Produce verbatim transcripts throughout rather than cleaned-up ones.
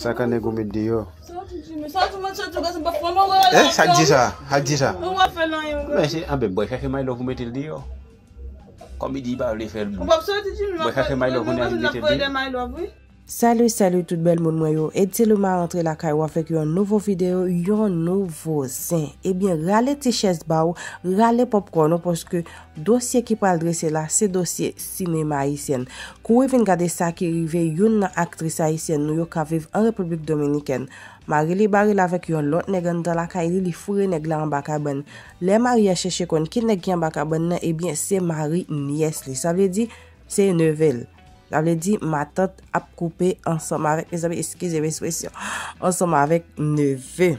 Sa ka nèg ou met deyò. Sòti, Jimmy, sòti, mwen sòti, gade, m pa fè mwen wè. Eh, sa k di sa? Sa k di sa? Mwen pa fè l anyen, mwen. Men se, anben, bwè chache my love ou mete l deyò. Kòm li di li pa vle fè l. Mwen pa sòti, Jimmy, bwè chache my love ou mete l deyò. Salut, salut tout bèl moun mwen yo. Eddy Luma rantre lakay ou avèk yon nouvo videyo, yon nouvo zen. Ebyen, rale ti chèz ba w, rale popcorn ou, paske dosye ki pral drese la, se dosye sinema ayisyèn. Kouri vin gade sa ki rive youn nan aktris ayisyèn nou yo k ap viv an Repiblik Dominikèn. Mari li bare l avèk yon lòt nèg anndan lakay li, li foure nèg la anba kabann. Lè mari a chèche konn ki nèg ki anba kabann nan, ebyen, se mari nyès li. Sa vle di, se neve l. Sa vle di, matant ap koupe ansanm avèk, mezanmi, eskize m ekspresyon, ansanm avèk neve.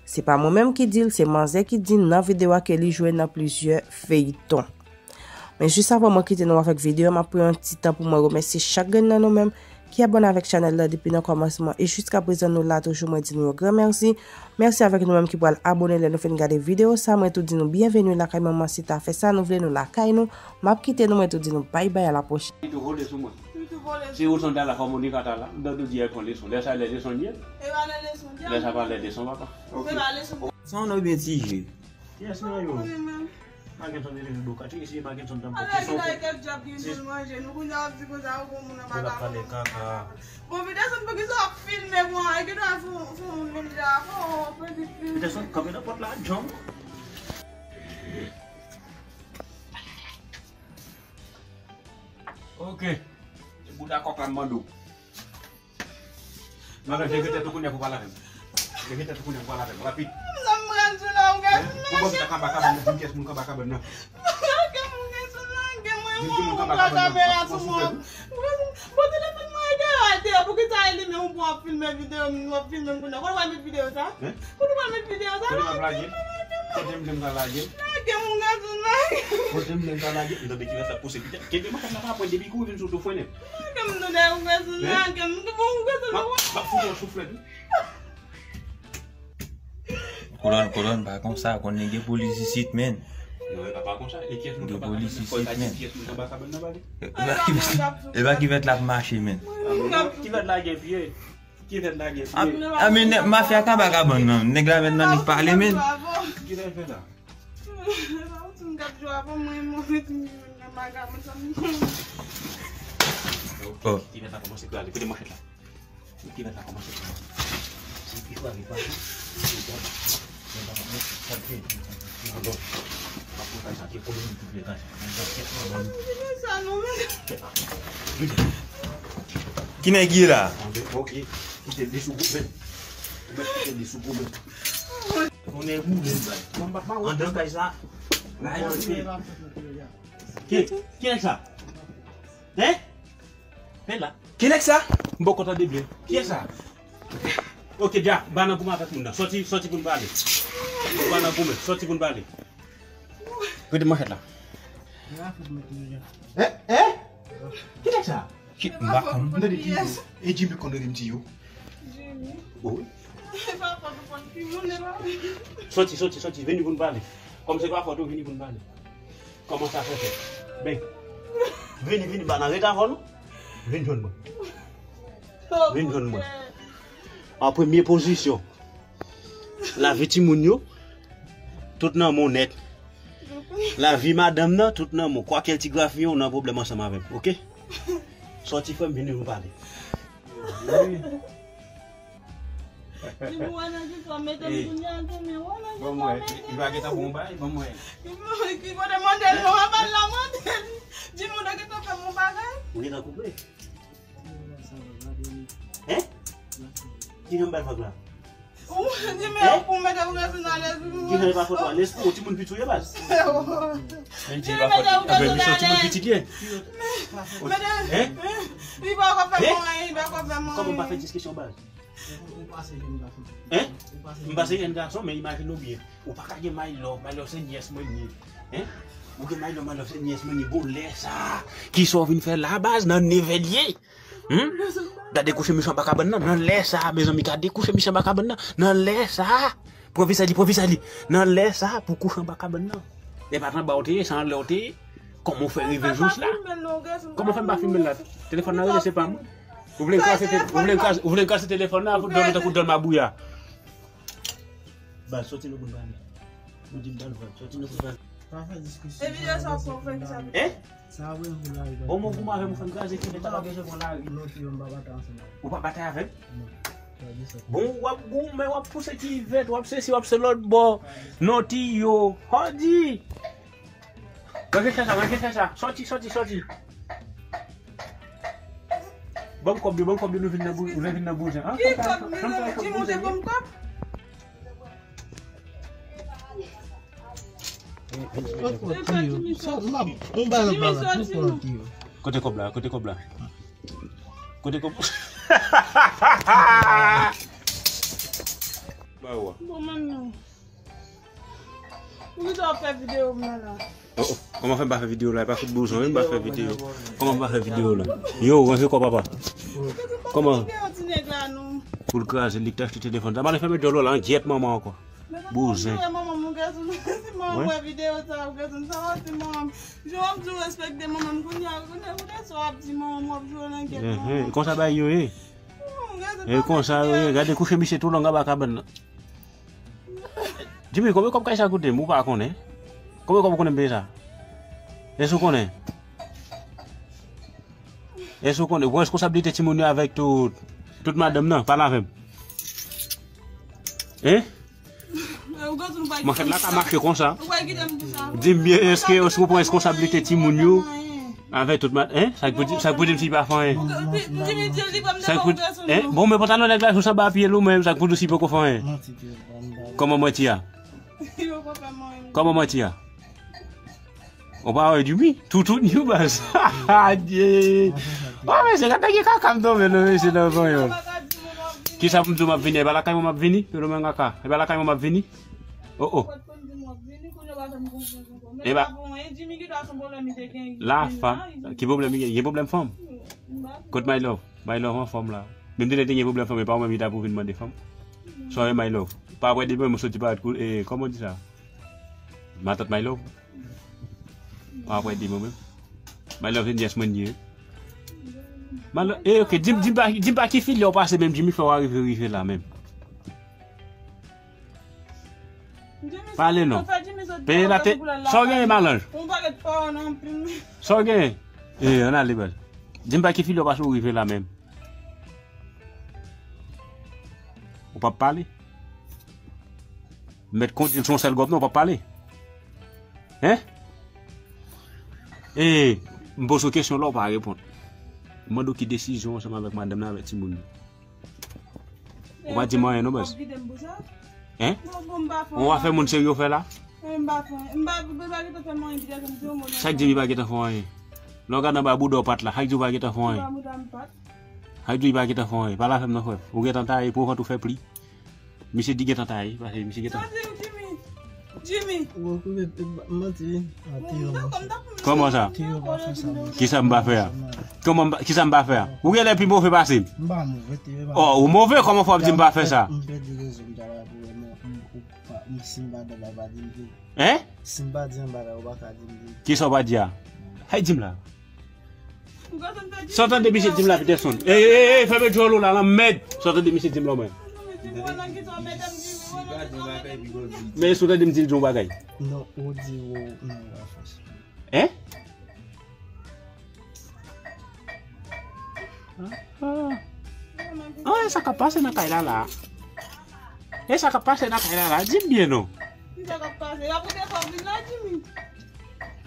Se pa mwen menm ki di l, se manzè ki di l nan videyo a ke li jwe nan plizyè feyton. Men jis avan mwen kite nou avèk videyo a, m ap pran yon ti tan pou mwen remèsye chak grenn nan nou menm ki abòne avèk chanèl la depi nan kòmansman e jiska prezan nou la toujou, mwen di nou yon gran mèsi. Mèsi avèk nou menm ki pral abòne lè nou fin gade videyo sa, mwen tou di nou byenveni lakay manman Sita, fè sa nou vle, nou lakay nou. M ap kite nou, mwen tou di nou bay bay, a la pwochèn. Li tou vole sou mwen. Li tou vole sou mwen. Se ou sandal la, kòm ou di kata la, m dòdou di èl pran leson. Lè sa lè leson l ye. E pa lè leson l ye. Lè sa pa lè leson, papa. Se pa leson. Sa w nan byen ti je. Kiyès nan yo? Magenson te leve boka, ti eseye Magenson tanpò. Ala ki la kèk djab gen pou l manje. Nou kounye a w ap di konsa ou gon moun anba kaka. Bon, Peterson, poukisa w ap filme mwen? E ki dwa sou, sou moun menm jan? Oh, petit. Peterson, kanpe nan pòt la, John. Ok. Se bouda kòk la m mande w. Non, non, leve tèt ou kounye a pou pale avè m. Leve tèt ou kounye a pou pale avè m. Rapid. Sa m pral di la, ou gen. Pou bon, sa kaba kaba, moun kiyès moun kaba kaba nan. Gen moun gen sou nan, gen mwen, mwen, mwen pran kamera sou mwen. Bon, telefòn mwen ete a, ete a, poukisa e li menm ou pran ap filme videyo m, w ap filme m kounye a? Kote w al met videyo sa? Kote w al met videyo sa? Kote m ap lage? Kote m di m ka lage? Lage, moun gen sou nan. Kote m di m ka lage? M tande ki lè sa pouse pita. Kenbe machèt la pa pran depi kou vin sou tou frennen. Lage m tande, ou gen sou nan, lage m, bon, ou gen sou nan. M ap fout yon souflèt, wi. Kolòn, kolòn, pa konsa, konnen gen polis isit, men. Non, e pa, pa konsa. E kiyès moun ki anba kabann nan? Fò l ta di kiyès moun ki anba kabann nan, pale. E pa ki vèt, e pa ki vèt l ap mache, men. Ki vèt la gen pye? Ki vèt la gen pye? A, men nèg mafya k anba kabann nan. Nèg la vèt nan nèg pale, men. Ki sa l fè la? Oh. Ki vèt la kòmanse krale. Kote manchèt la? Ki mèt la kòmanse pran. Se pi kwa li pa. Ki nèg ye la? Ok, kite li sou goumen. Ou mèt kite li sou goumen. Konnen boule bay. Andan kay sa. Ki, ki nèg sa? Hein? Pen la. Ki nèg sa? M poko tande byen. Kiyès sa? Ok, dja, ba nan goumen avèk moun nan. Sòti, sòti pou n pale. Ba nan goumen, sòti pou n pale. Rete manchèt la. Hein? Hein? Ki nèg sa? Ki, m pa konn. M tande ti yo. E Jimmy konn rele m ti yo. Jimmy. Wi. E pa fòt ou konn ki moun e pa. Sòti, sòti, sòti. Vini pou n pale. Kòm se pa fòt ou, vini pou n pale. Kòman sa fè fèt? Ben, vini, vini, pa nan rete avè nou. Vin jwenn mwen. Vin jwenn mwen. An premye pozisyon, lavi timoun yo, tout nan men w nèt. Lavi madanm nan, tout nan men w. Kwakèl ti grafiyen, ou nan pwoblèm ansanm avè m, oke? Sòti frè m, vini nou pale. Di m wè nan ki sa w mete m kounye a, Jimmy, wè nan ki sa w mete m. Li pa gentan bon bay, ban m wè. Ki kote mande l non, a pa l la mande l. Jimmy, ou te gentan fè m yon bagay? Ou gentan koupe? Hein? Ki jan m bay vag la? Ou di men pou mete pou rete nan lespri. Ki jan e pa fòt ou a lespri, ou timoun piti ou ye baz. Men di e pa fòt ou. Anben misye timoun piti li ye. Hein? Li pa ka fè mwen, li pa ka fè mwen. Kòman m pa fè diskisyon baz? Hein? M pase jèn gason, men imajine w byen. Ou pa ka gen my love, my love se nyès mwen li ye. Hein? Ou gen my love, my love se nyès mwen li ye. Bon, lè sa, kisa w vin fè la baz nan neve l ye? Hmm? Gade kouche misye anba kabann nan, nan lè sa, mezanmi, gade kouche misye anba kabann nan, nan lè sa. Pran visaj li, pran visaj li. Nan lè sa, pou kouche anba kabann nan. E pa t anba w te ye, se anlè w te ye. Kòman w fè rive jous la? Kòman w fè m pa filme l la? Telefòn nan rele, se pa mwen. Ou vle krasi te- ou vle krasi- ou vle krasi telefòn nan pou dòmi tankou dòmi abouya. Ba soti nou pou n pale. Nou di m pale, soti nou pou n pale. Pa fè diskisyon. E videyo sa w fè ki sa? Hein? Sa w vle pou lari. Bon, mwen pou mwen avè m fè m kraze ki meta pa bezwen pran lari. Non, ti yo m pa batay ansanm. Ou pa batay avè m? Non. Bon, w ap goumen, w ap pouse kivèt, w ap sesi, w ap se lòt bò. Non, ti yo. Hodi! Manje chè sa, manje chè sa. Sòti, sòti, sòti. Ban m kòb yo, ban m kòb yo, nou vin nan bou- nou vin nan bouzen. Ki kòb? Jimmy, ou te ban m kòb? Kote kòb la? Kote kòb la? Kote kòb? Ba yo a. Bon, manmi. Ou ki ta fè videyo m nan la? Oh, oh. Kòman fè m pa fè videyo la? E pa fout bouzon, wi, m pa fè videyo. Kòman m pa fè videyo la? Yo, ranje kò papa. Kòman? Pou l kraze, li k te achte telefòn. Sa pale fèmen djòl la, an gyèt manman ankò. Bouzen. Manman, mon gason, si manman wè videyo sa, mon gason, sa va di manman. Jan w ap di w respekte manman, kounye a, kounye a, kounye a sa w ap di manman, w ap jwe nan gyèt manman. Konsa bagay yo ye. E konsa yo ye, gade kouche misye tou long anba kabann nan. Jimmy, konbyen kòb kay sa koute m? Ou pa konnen? Konbyen kòb ou konnen m peye sa? Èske ou konnen? Èske ou konnen? Ou pran reskonsablite timoun yo avèk tout, tout madanm nan? Pale avè m. Hein? Manchèt la ka mache konsa. Di m byen, èske, èske ou pran reskonsablite timoun yo? Avèk tout ma- hein? Sa k pou di, sa k pou di m si pa fè anyen? Sa k pou, hein? Bon, men pantalon nèg la sou sanba pye l ou menm, sa k pou di si poko fè anyen? Kòman mwen ti a? Kòman mwen ti a? Ou pa wè Jimmy? Toutouni baz. Adye. Oh, mesye, gade ki kaka m tonbe non, mesye, nan panyòl. Kisa pou m di w m ap vini? E pa lakay mwen m ap vini? Yo, mwen kaka. E pa lakay mwen m ap vini? Oh, oh. E pa. La fanm. Ki pwoblèm li gen? Gen pwoblèm fanm? Kot my love? My love anfòm la. Menm si te gen pwoblèm fanm, e pa ou menm ki ta pou vin mande fanm. Sòre my love. Pa apre demen, mwen soti pa, e, kòman w di sa? Matant my love. Pa apre demen, menm. My love, se nyès mwen ye. My love, e, ok, di m, di m pa, di m pa ki filè w pase menm, Jimmy fè w arive rive la menm. Pale non. Peye la te. Sa w genyen, malanj? Sa w genyen? E, ann ale, baz. Di m pa ki filè w pase w rive la menm. Ou p ap pale? Mèt kondi l se yon sèl gòp non, ou p ap pale? Hein? E, m poze w kesyon la, ou pa reponn. M mande w ki desizyon ansanm avèk madanm nan, avèk timoun yo. Ou pa di m anyen non, baz. Hein? Ou pa fè moun serye w fè la? Sa k di m li pa gentan fè w anyen? Lè w gade anba bouda w pat la, sa k di w pa gentan fè w anyen? Sa k di w li pa gentan fè w anyen? Pale avè m non, frè m. Ou gentan taye, pou vant ou fè pli. Misye di gentan taye, paske misye gentan. Jimmy. Jimmy. Ou okipe, manti, wi. Kòman sa? Kisa m pa fè a? Kòman m pa, kisa m pa fè a? Ou genlè pi move pase m. M pa move, te yo pa. Oh, ou move, kòman fò w ap di m pa fè sa? M pèdi rezon m ta la pou wè, men, m, ou pa, m, si m pa dada, pa di m tou. Hein? Si m pa di yon bagay, ou pa ka di m tou. Kisa w pa di a? Hay, di m la. Sa w tande misye di m la, Peterson? Ey, ey, ey, fèmen djòl ou la, lanmèd. Sa w tande misye di m la, mwen? Men sa w tande m di l di yon bagay? Non, ou di ou, non, ou pa fè sa. Hein? Ah. Ah, e sa k ap pase nan kay la, la? E sa k ap pase nan kay la, la? Di m byen, non. Ki sa k ap pase? Y ap rete fò vin la, Jimmy.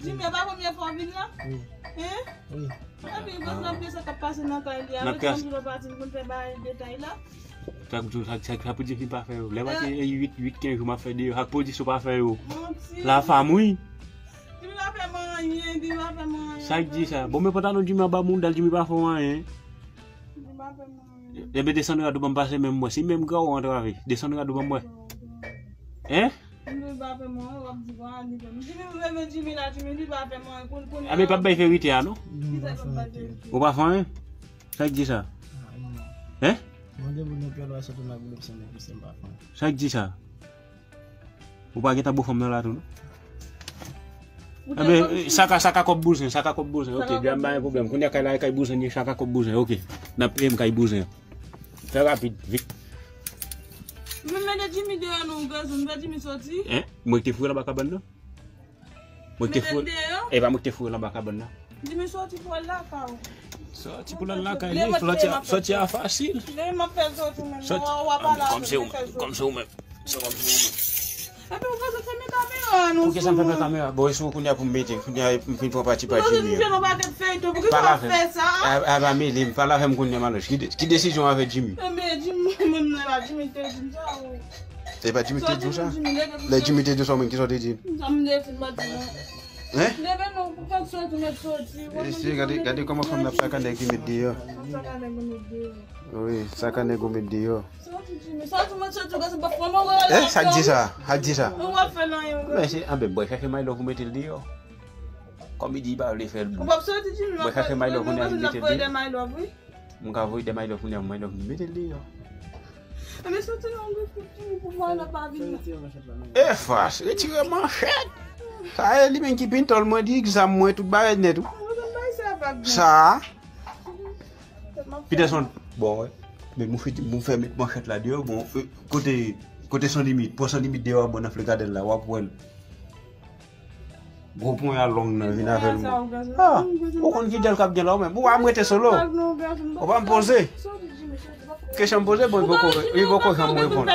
Jimmy, e pa premye fwa w vin la? Wi. Hein? Wi. Epi, gòz nan pye sa k ap pase nan kay li a. Mwen te anvi pati, m konn fè bagay detay la. Sa k di, sa, sa, sa pou di fi pa fè yo. Lè pati, e, uit, uit, kenz jou m ap fè deyò. Sa k pou di si w pa fè yo. Manti. La fam, wi. Jimmy pa fè mwen anyen, Jimmy pa fè mwen anyen. Sa k di sa? Bon, men pantalon Jimmy anba mounda l, Jimmy pa fè w anyen. Jimmy pa fè mwen anyen. Ebyen, desann rad ou ban m pase men m wè. Si menm gran ou antrave, desann rad ou ban m wè. Hein? Jimmy pa fè mwen anyen, w ap di bon, a li fè m. Jimmy, m renmen Jimmy la, Jimmy, li pa fè mwen anyen, pou, pou. A, men pa bay verite a, non? Ki sa k ap bay verite? Ou pa fè anyen? Sa k di sa? Hein? Mande pou nou pèl wè sòt nan boulèm se mwen ki se m pa fè anyen. Sa k di sa? Ou pa gentan bo fanm nan la tou, non? Enben, sa ka, sa ka kòb bouzen, sa ka kòb bouzen. Ok, djam pa gen pwoblèm. Kounye a kay la, kay bouzen, sa ka kòb bouzen. Ok, n ap peye m kay bouzen. Fè rapid, vit. Men mete Jimmy deyò non, gazon, fè Jimmy soti. Hein? Mwen ki te foure l anba kabann nan? Mwen ki te foure. E pa mwen ki te foure l anba kabann nan? Jimmy soti pou al lakay ou. Soti pou l al lakay li, soti a fasil. Lè m ap fè soti menm, w a pale avè m, fè soti. Kòm se ou menm. Se kòm se ou menm. Epi ou bezwen fèmen kamera a non. Poukisa m fèmen kamera? Bon, e sou kounye a pou m mete, kounye a m fin pran pati pa Jimmy an. Ou bezwen jwenn yon pakèt feyton, poukisa w ap fè sa? A, a, pa mele m, pale avè m kounye a, Maloch. Ki de-, ki desizyon avè Jimmy? Enben, Jimmy, mwen menm nan la, Jimmy te di m sa, wi. E pa Jimmy te di w sa? Lè Jimmy te di w sa, ou menm, kisa w te di? Sa m te di, m pa di non. Hein? Leve non, pou fè soti, mèt soti. Mesye, gade, gade kòman fanm nan ap sakane nèg li met deyò. Wi, sakane nèg ou met deyò. Eh, sa k di sa? Sa k di sa? Mesye, anben, bòy chache my love pou mete l deyò. Kòm li di li pa vle fè l bouch. Bòy chache my love pou mete l deyò. M ka voye de my love pou my love mete l deyò. E fas, retire manchèt. Sa e li menm ki pintòl mwen, di egzam mwen, tout bagay nèt wi. Sa. Peterson, bon, wè. Men mwen fè, mwen fè met manchèt la deyò, bon, euh, kote, kote San Limit, pran San Limit deyò, bon, nan Flegadèl la, w ap wè l. Gwo ponya long nan vin avè l. Ah, ou konn ki djèl k ap gen la ou menm. Ou pa m rete solo. Ou pa m poze. Kesyon m poze, bon, li poko, li poko janm reponn.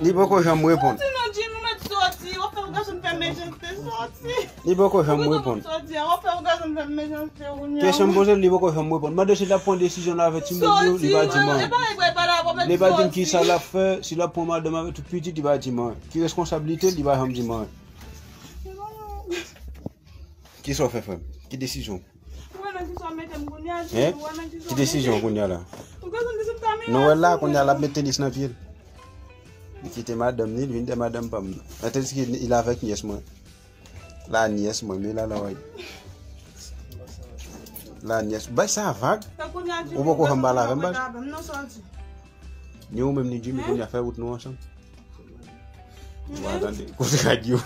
Li poko janm reponn. Li poko janm reponn. Kesyon m poze, li poko janm reponn. Mande si l ap pran desizyon l avè timoun yo, li pa di m anyen. Li pa di m kisa l ap fè, si l ap pran madanm avè tout pitit, li pa di m anyen. Ki responsablite l, li pa janm di m anyen. Kisa w fè, frè m? Ki desizyon? Hein? Ki desizyon kounye a la? Nou wè la, kounye a l ap met tenis nan pye l. Li kite madanm ni, li vin de madanm pa m nan. Tandis ke il avèk nyès mwen. La nyès mwen, men la la wè. La nyès. Bay sa vag. Ou poko janm pale avè m, baz. Ni ou menm ni Jimmy kounye a fè wout nou ansanm. Ou pa tande. Kote radyo?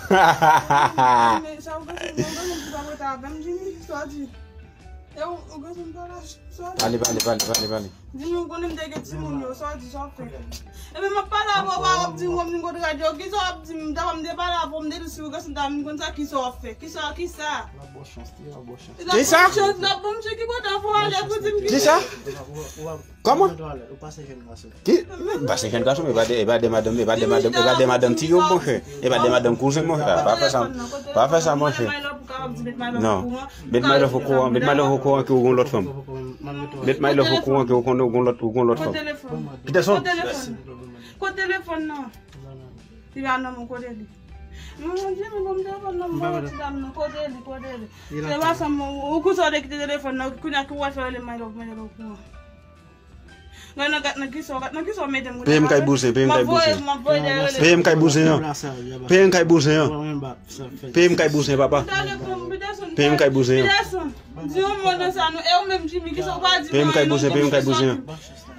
Pale, pale, pale, pale, pale. Jimmy, ou konnen m te gen timoun yo, sa w di, sa w fè. Epi m ap pale avè w, w ap di m, w ap di m kote radyo, kisa w ap di m, m ta pa m te pale avè w, m te di si w gen santa, m konn sa, kisa w ap fè, kisa, kisa. Kisa? N ap bon chans, n ap bon chans, ki kote w fè w ale pou di m kisa? Kisa? Kòman? Ki? M pase jèn gason, e pa de, e pa de madanm, e pa de madanm, e pa de madanm ti yo, monchè. E pa de madanm kouzen, monchè. Pa fè sa, pa fè sa, monchè. Non. Met my love okouran, met my love okouran ke ou gon lòt fanm. Met my love okouran ke ou gon, ou gon lòt, ou gon lòt fanm. Peterson. Kot telefòn nan? Li pa nan men w, kote li? Mwen, mwen, Jimmy, ban m telefòn nan, mwen, ti dam nan, kote li, kote li? Se pa sa, mwen, ou kousa w te kite telefòn nan, kounye a ki w al fè rele my love, my love okouran. Gad nan, gad nan kisa, gad nan kisa w mete m. Peye m kay bouzen, peye m kay bouzen. Peye m kay bouzen an. Peye m kay bouzen an. Peye m kay bouzen, papa. Peye m kay bouzen an. Di yon mo nan sa nou, e ou menm Jimmy, kisa w pa di? Peye m kay bouzen, peye m kay bouzen an.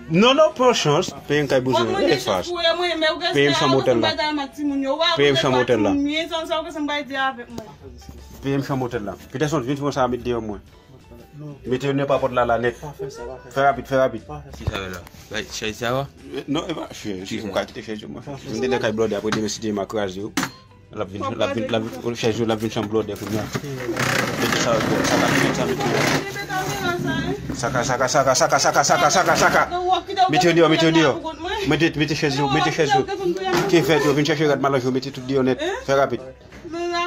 Non, non, pran chans. Peye m kay bouzen an. E fas. Peye m chanm otèl la. Peye m chanm otèl la. Peye m chanm otèl la. Peterson, vin fè sa met deyò mwen. Mete yo nan papòt la, la nèt. Fè rapid, fè rapid. Ki sa la? Bay chèz sa wa? Non, e pa chèz. Ou ka kite chèz yo, mwen. Vin de kay blòdè, apre demen si Dye vle m a kraze yo. L ap vin, l ap vin, l ap vin, chèz yo, l ap vin chanm blòdè kounye a. Mete sa yo deyò, sa ka, sa mete yo. Saka, saka, saka, saka. Mete yo deyò, mete yo deyò. Mete, mete chèz yo, mete chèz yo. Ki fèt yo, vin chèche rad malanj yo, mete tout deyò nèt. Fè rapid.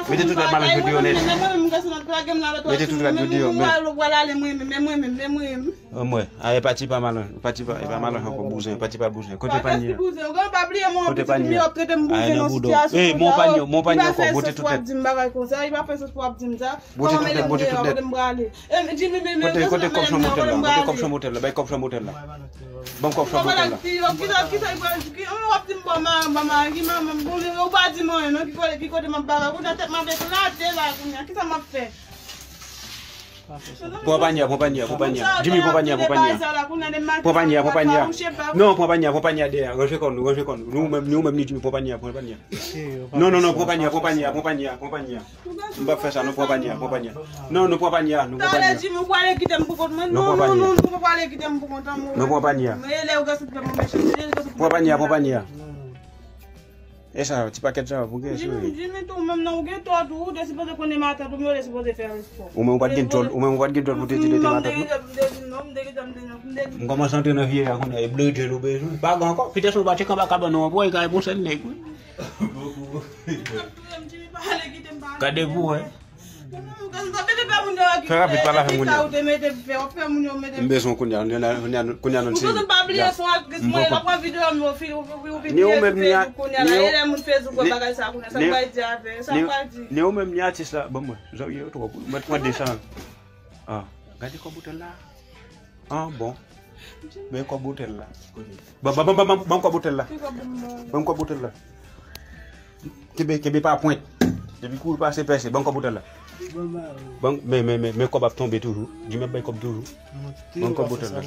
Mete tout rad malanj yo deyò nèt. Mete tout rad yo deyò, men. Mwen, a, e pati pa malanj, pati pa, e pa malanj ankò, bouzen, pati pa bouzen. Kote panye? Kote panye? A, e nan bouda w. Ey, mon panye, mon panye ankò, bote tout nèt. Bote tout nèt, bote tout nèt. Kote, kote kòb chanm otèl la? Kote kòb chanm otèl la? Bay kòb chanm otèl la. Ban m kòb chanm otèl la. Ou pa di m anyen non, ki kote, ki kote m ap bagay. Kounye a tèt m ap eklate la, kounye a, kisa m ap fè? Pran panye a, pran panye a, pran panye a. Jimmy, pran panye a, pran panye a. Pran panye a, pran panye a. Non, pran panye a, pran panye a dèyè. Ranje kò nou, ranje kò nou. Nou menm, nou menm ni Jimmy, pran panye a, pran panye a. Non, non, non, pran panye a, pran panye a, pran panye a, pran panye a. M p ap fè sa, nou pran panye a, pran panye a. Non, nou pran panye a, nou pran panye a. Talè Jimmy, ou prale kite m pou kont mwen. Non, non, non, non, ou prale kite m pou kont an, mwen. Nou pran panye a. Men lè ou gen sou pè mwen mechan. Pran panye a, pran panye a. E sa, ti pakèt sa, pou gen sou li. Jimmy tou, ou menm nan, ou gen tò tou, ou te sipoze konnen matant ou, men ou te sipoze fè respè. Ou menm ou pa t gen dwòl, ou menm ou pa t gen dwòl pou te di li te matant ou. M kòmanse antre nan vye a kounye a, e blodjèl ou bezwen. Pa gen ankò, pitèt ou pa tcheke anba kabann ou ankò, e ka bon sèl nèg, wi. Gade pou wè. Fè rapid, pale avè m kounye a. M bezwen kounye a, kounye a, kounye a nou se. Ni ou menm ni a, ni ou, ni, ni ou menm ni atis la, ban mwen. Zòrye yo twò, mwen pran desann. Ah, gade kòb bouton la. Ah, bon. Men kòb bouton la. Ban, ban, ban, ban, ban kòb bouton la. Ban kòb bouton la. Kenbe, kenbe pa pwent. Depi kouri pase pèse, ban kòb bouton la. Ban, men, men, men, men kòb ap tonbe toujou. Jimmy ap bay kòb toujou. Ban kòb bouton la.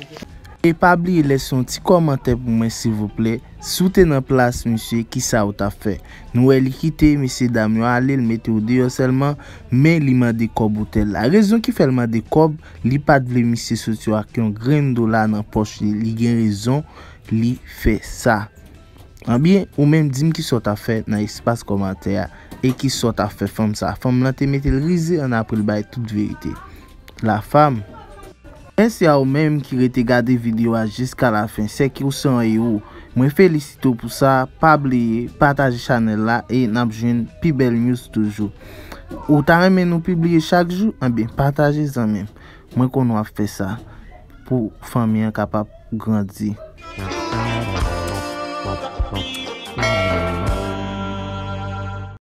E pa bliye lèse yon ti kòmantè pou mwen silvouplè. Si w te nan plas misye, kisa w t ap fè? Nou wè li kite mesye dam yo ale, l mete w deyò sèlman, men li mande kòb bouton la. Rezon ki fè l mande kòb, li pa t vle misye soti ak yon grenn dola nan pòch li. Li gen rezon li fè sa. Ebyen, ou menm di m kisa w t ap fè nan espas kòmantè a e kisa w t ap fè fanm sa. Fanm lan te mete l rize an apre l bay tout verite. La femme. Mèsi a ou menm ki rete gade videyo a jiska lafen. Sèke w se yon ewo. Mwen felisite w pou sa. Pa bliye pataje chanèl la e n ap jwenn pi bèl news toujou. Ou ta renmen nou pibliye chak jou? Ebyen, pataje zanmi m. Mwen konnen w ap fè sa pou fanmi an kapab grandi.